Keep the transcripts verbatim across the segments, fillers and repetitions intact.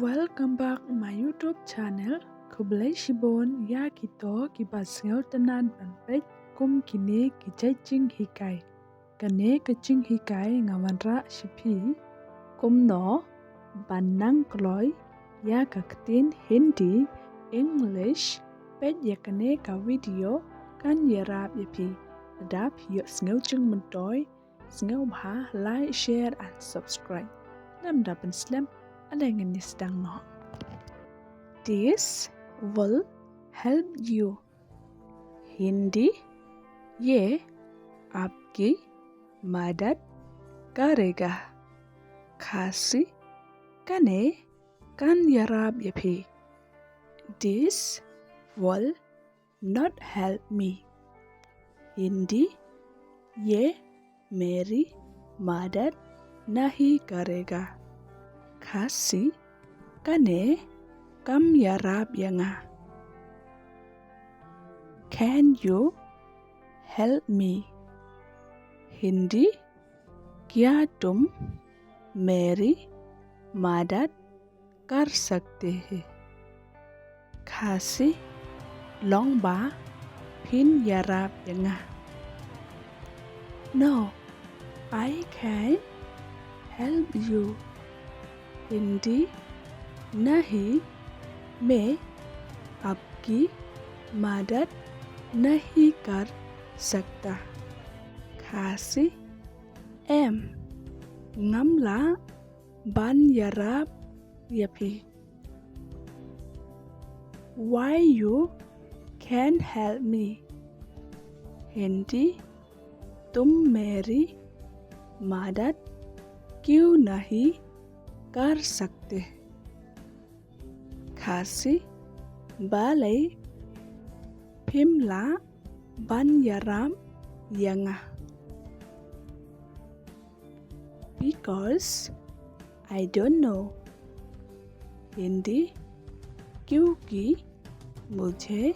Welcome back my YouTube channel. Khublei shibun ïa kito kiba sngewtynnad ban peit kum kine ki jait jinghikai. Kane ka jinghikai nga wanrah sha phi kumno ban nang kloi ïa ka ktien Hindi, English. Peit ïa kane ka video kan ïarap ïa phi. Lada phi ïohsngew jingmyntoi, sngewbha like, share and subscribe. Namar ban slem, ale ngin ïa sdang noh. This will help you. Hindi, ये आपकी मदद करेगा. Khasi, kane kan ïarap ïa phi. This will not help me. Hindi, ये मेरी मदद नहीं करेगा. Khasi, kane kam ïarap ïa nga. Can you help me? Hindi, क्या तुम मेरी मदद कर सकते हैं? Khasi, long ba phin ïarap ïa nga. No, I can't help you. Hindi, नहीं, मैं आपकी मदद नहीं कर सकता. Khasi, em, ngam lah ban ïarap ïa phi. Why you can't help me? Hindi, तुम मेरी मदद क्यों नहीं कर सकते? Khasi, balei phim lah ban ïarap ïa nga? Because I don't know. Hindi, क्योंकि मुझे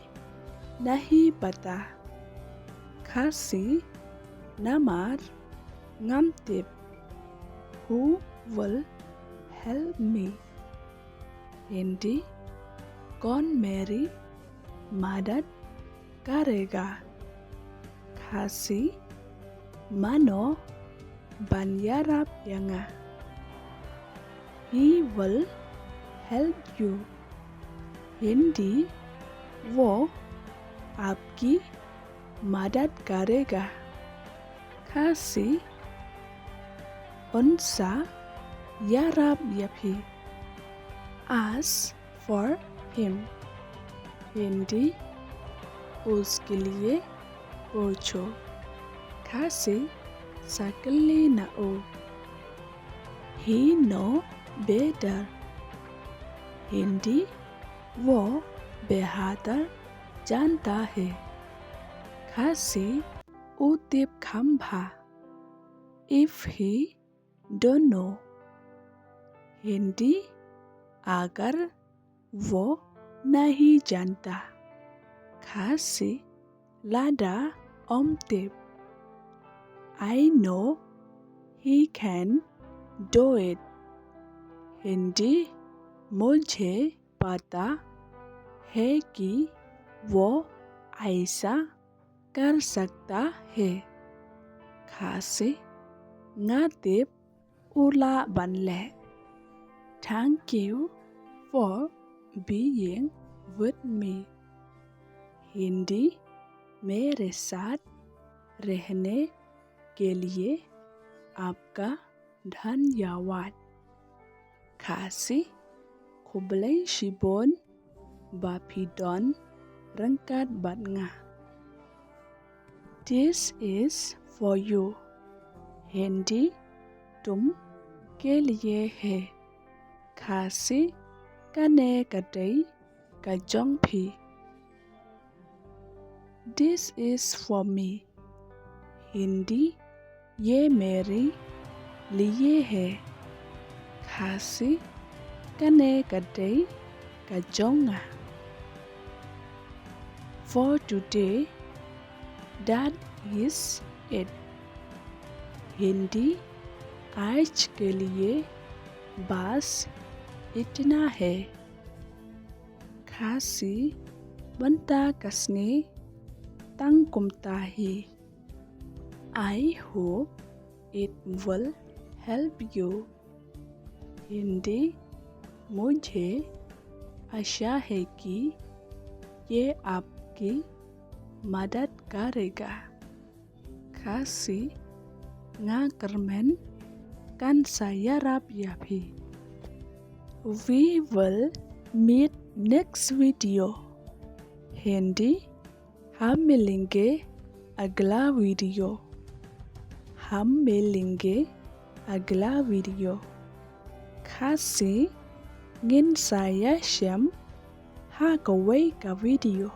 नहीं पता. Khasi, namar ngam tip. Who will help me? Hindi, कौन मेरी मदद करेगा? Khasi, mano ban ïarap ïa nga? He will help you. Hindi, वो आपकी मदद करेगा. Khasi, un sa ïarap ïa phi. Ask for him. Hindi, उसके लिए पूछो. Khasi, sa kylli na u. He know better. Hindi, वो बेहतर जानता है. Khasi, u tip kham bha. If he don't know. Hindi, अगर वो नहीं जानता. Khasi, lada um tip. I know he can do it. Hindi, मुझे पता है कि वो ऐसा कर सकता है. Khasi, nga tip u lah ban leh. Thank you for being with me. Hindi, मेरे साथ रहने के लिए आपका धन्यवाद. Khasi, khublei shibun ba phi don ryngkat bad nga. This is for you. Hindi, तुम के लिए है. Khasi, kane ka dei ka jong phi. This is for me. Hindi, ये मेरे लिए है. Khasi, kane ka dei ka jong nga. For today, that is it. Hindi, आज के लिए बस इतना है। खासी, mynta ka sngi tang kumta hi. I hope it will help you. Hindi, मुझे आशा है कि ये आपकी मदद करेगा। Khasi, nga kyrmen kan sa ïarap ïa phi. We will meet next video. Hindi, हम मिलेंगे अगला वीडियो। हम मिलेंगे अगला वीडियो। Khasi, ngin sa ïashem ha kawei ka video.